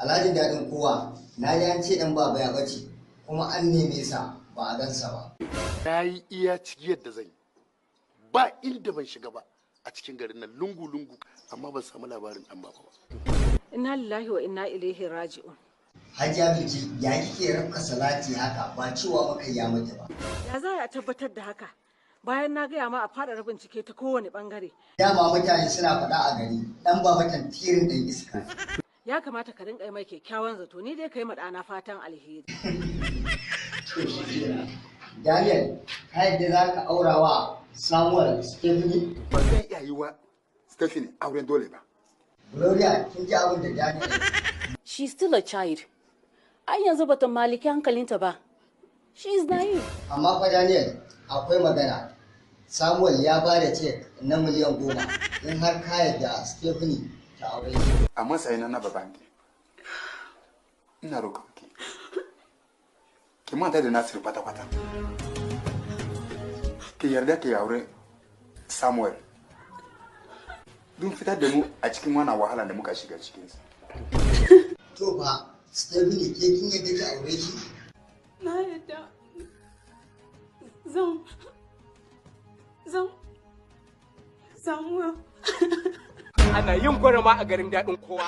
Alhaji Daɗin Kowa, na ji an ce ɗan Baba ya ɓace, kuma an neme sa ba a gansa ba. Na yi iya cigiyar da zan yi, ba inda ban shiga ba a cikin garin nan lungu-lungu, amma ban samu labarin ɗan Baba ba. Inna lillahi wa inna ilaihi raji'un. Hajiya Bilki, ya kike rafka salati haka? Ba cewa muka ya mutu ba. Ya za a tabbatar da haka? Bayan na gaya ma a faɗaɗa bincike ta kowane ɓangare. Dama mutane suna faɗa a gari, ɗan Baba tantirin ɗan iska. Ya kamata ka rinƙa yi mai kyakkyawan zato, ni dai ka yi ma ɗana fatan alheri. To shi kenan. Daniel, ka yadda za ka aura wa Samuel Stephanie? Ba zan iya yi wa Stephanie auren dole ba. Gloria, kin ji abin da Daniel ya She's still a child. Ai yanzu bata mallaki hankalinta ba. She is naive. Amma fa Daniel, akwai magana. Samuel ya ba da cek na miliyan 10 in har ka yarda Stephanie ta aure shi. A matsayina na babanki, ina roƙon ki, ki manta da Nasiru kwata-kwata, ki yarda ki aure Samuel don fitar da mu a cikin wannan wahala da muka shiga cikinsa. To fa, Stephanie, ke kin yarda ki aure shi? Na yadda. Zan Samuel. Ana yin gwarama a garin Daɗin Kowa.